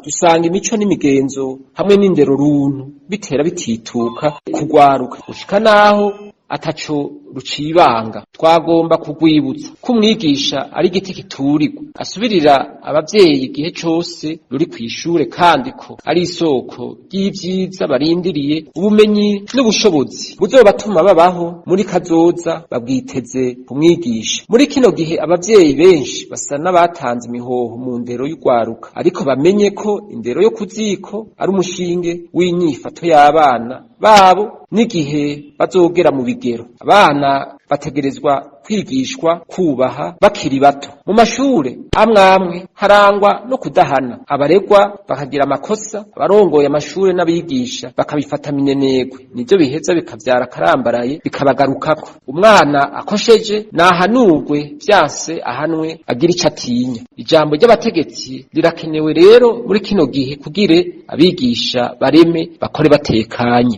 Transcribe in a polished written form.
Dusanga imico n'imigenzo hamwe n'indero runtu bitera bitituka kugwaruka gushika naho ataco rucibanga. Twagomba kugwibutsa ko umwigisha ari igiti kiturirwa, asubirira abavyeyi igihe cose ruri kw'ishure, kandi ko ari isoko ry'ivyiza barindiriye. Ubumenyi n'ubushobozi buzobatuma babaho muri kazoza babwiteze ku mwigisha. Muri kino gihe abavyeyi benshi basa n'abatanze imihoho mu ndero y'urwaruka, ariko bamenye ko indero yo kuziko ari umushinge w'inyifato y'abana babo n'igihe bazogera mu bigero. Abana bategerezwa kwigishwa kubaha bakiri bato. Mu mashure amwe amwe harangwa no kudahana abaregwa bakagira amakosa, abarongoye amashure n'abigisha bakabifata minenegwe, nivyo biheza bikavyara akarambaraye bikabagarukako. Umwana akosheje nahanurwe, vyanse ahanwe agira ico atinya. Ijambo ry'abategetsi rirakenewe rero muri kino gihe kugire abigisha bareme bakore batekanye.